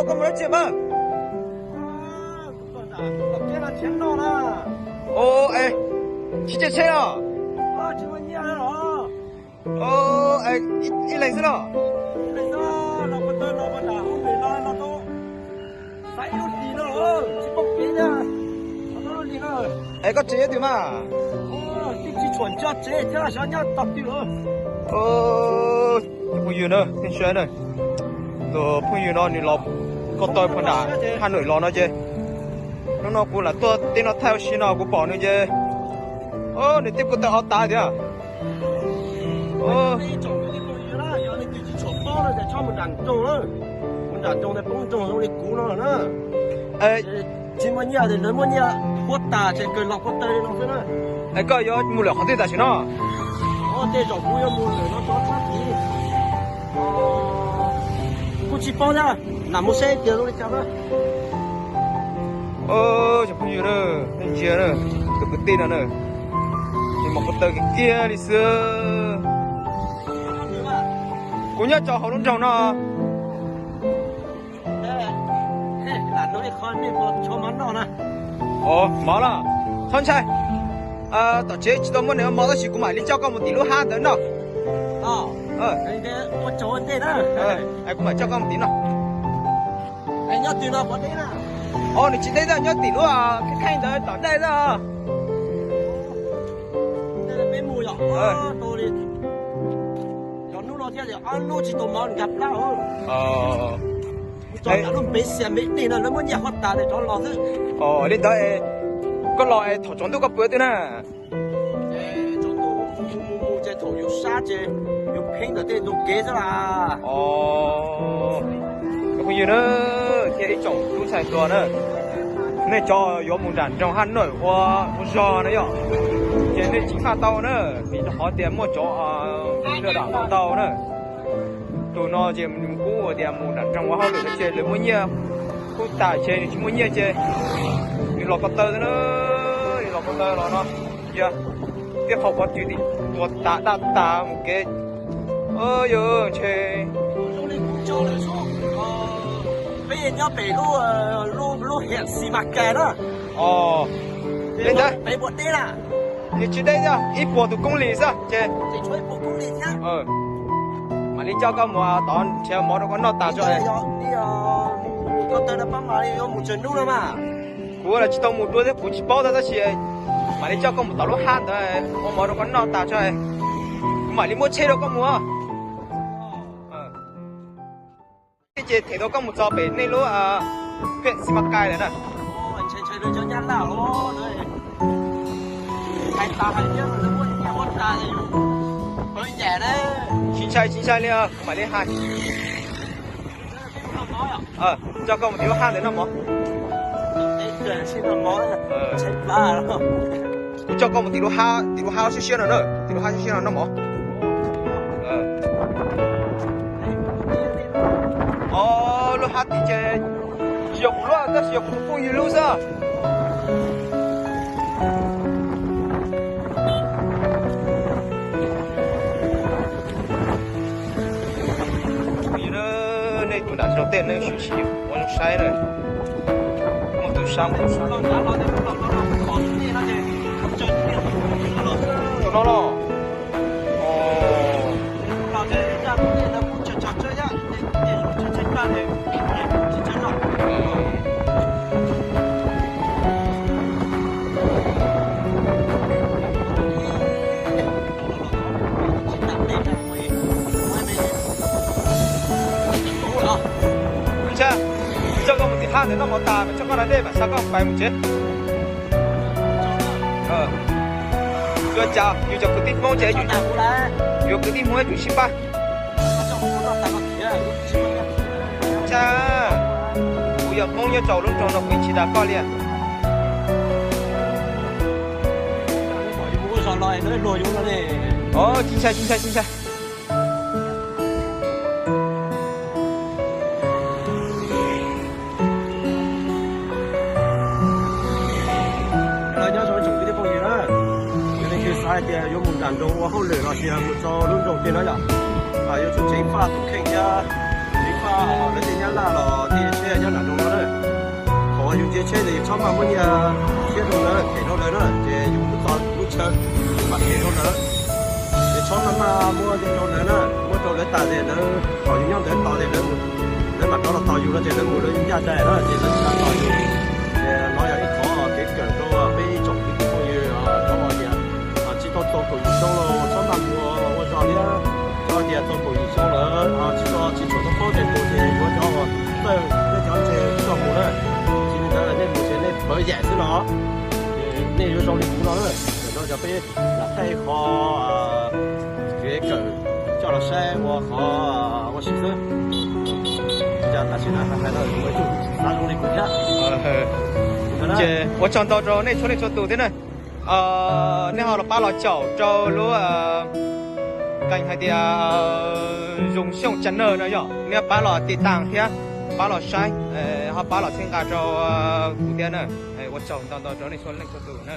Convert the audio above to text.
Koj mus dab tsi mas? Ua, es, tsis caij tsheb los? Ua, ib leeg xwb los? Es koj tsev nyob twg mas? Tus phooj ywg na, nej saib na, tus phooj ywg no nws los ko taw puag nram Haj Nawm los no ces, hnub no kuv lam tuaj teb no thaij ua si no kuv pom nws ces, nws teb ko taw o tas tiag. Tsis muaj nyiaj, lawv muaj nyiaj huab tas ces kawg los ko taw li no xwb na. Es koj yuav mus lawm qhov twg tam sim no? Tej zaum kuv yuav mus lawm no rov txog tid. Kuj tsis paub thiab, lam mus saib tias zoo li cas na. Cov phooj ywg na, nej ntsia na, tus kwv tij no na, nws mus ko taw kiag kiag li xwb. Kuv nyob rau hauv lub nroog no. Mov los? Txhob ntshai, tom tsev tsis tau muaj neeg ua mov tab sis kuv mam li coj koj mus tim lub hab ntawd noj. Kuv mam coj koj mus tim noj. Os, nws tsis deb, nyob tim lub kheej ntawd tom dej xwb. Li ntawd, koj los es thaum tsaus ntuj koj pw twg na? Tsaus ntuj mus mus ces thaum yus sab ces yus pheej ntawm tej ntug kev xwb las. Cov phooj ywg na, thiab ib tsoom tub ntxhais hluas na, nej cov yuav mus nram nroog Haj Nawm ua, ua zog na yom, ces nej tsis txhawj tau na, vim rau qhov tias muaj cov lwm dam ntau na. Tus no ces nws kuj tias mus nram nroog ua hauj lwm no ces lawv muaj nyiaj, kuj tas ces nws tsis muaj nyiaj ces nws los ko taw na, nws los ko taw los no, yog, thiab qhov pov tw tim tuag tas daj tas mus kev. Yog ntshe peb nyob pem lub, lub hiam Xi Mas Kais na. Os, li ntawd peb puas deb na? Nws tsis deb, ib puas tus koob lis xwb ces mam li coj koj mus tod nrhiav mov rau koj noj tas tso. Kuv los tsis tau mus dua thiab kuv tsis paub tab sis mam li coj koj mus tom lub hab ntawd ua mov rau koj noj tas tso, kuv mam li muab tsheb rau koj mus. Ces them rau koj mus txog pem nej lub phiaj Xi Mas Kais lawm na. Tsis ntshai, tsis ntshai li, kuv mam li hais. Coj koj mus tim lub hab ntawd noj mov. Kuv coj koj mus tim lub hab, tim lub hab siab siab no na, tim lub hab siab siab no noj mov. Os, lub hab tim ces tsis yog kuv lub, tab sis yog kuv tus phooj ywg lub xwb. Nej tus nram nroog tej neeg swm tsis ua zoo saib na. Muaj tus sab, tus no los. Coj koj mus tim hab ntawd noj mov tas mas coj koj na, dej mam xa koj pais mus tsev. Ua cas yus cov kwv tij Hmoob ces, yus kwv tij Hmoob yuav tsum sib pab. Ntshai, kuv yog Hmoob nyob rau lub nroog no kuv yeej tsis dag koj li. Tsis ntshai, tsis ntshai, tsis ntshai. Yog leej twg xav hais tias yuav mus nram nroog ua hauj lwm los sis mus rau lub nroog twg no yom, yuav tsum ceev faj tus kheej thiab, ceev faj lawv tej nyab laj los thiaj Nyob nram nroog no na, thaum yus nce tsheb ces yus txhob maj muab nyiaj thiab rau lawv, them rau lawv na, ces yus kuj txog lub chaw yus mam them rau lawv. Ces txhob maj maj muab rau lawv na, muab rau lawv tas ces lawv, thaum yus nyob ntawd tos ces lawv, lawv mam rov los tos yus no ces lawv mus lawv ncaj nraim na ces lawv tsis tos yus. Ces no yog ib qhov kev kawm rau peb ib tsoom kwv tij phooj ywg cov uas tias tsis tau txaus kaum yim xyoo los txhob maj mus ua zog thiab. Cov tias txaus kaum yim xyoo lawm tsis tau, tsis tshua tau paub tej tus ces yuav cov uas txawj thiab cov ntse coj mus na. Tsis li ntawd nej mus ces nej pawv yam xwb no, ces nej yuav zoo li kuv no na. Ntawm no yog peb lam thaij qhov kev kawm coj los saib ua qhov ua si xwb. Cas tam sim no hais no kuv ua ib tug tsis xav zoo li kuv thiab. Ces ua tsaug ntau rau nej txhua leej txhua tus thiab na. Nej ho los pab los caum rau lub kênh hais tias Zoo Xyooj Channel no yog nej pab los tiv tas thiab pab los saib, ho pab los txhawb nqa rau kuv thiab na. Ua tsaug ntau ntau rau nej txhua leej txhua tus na.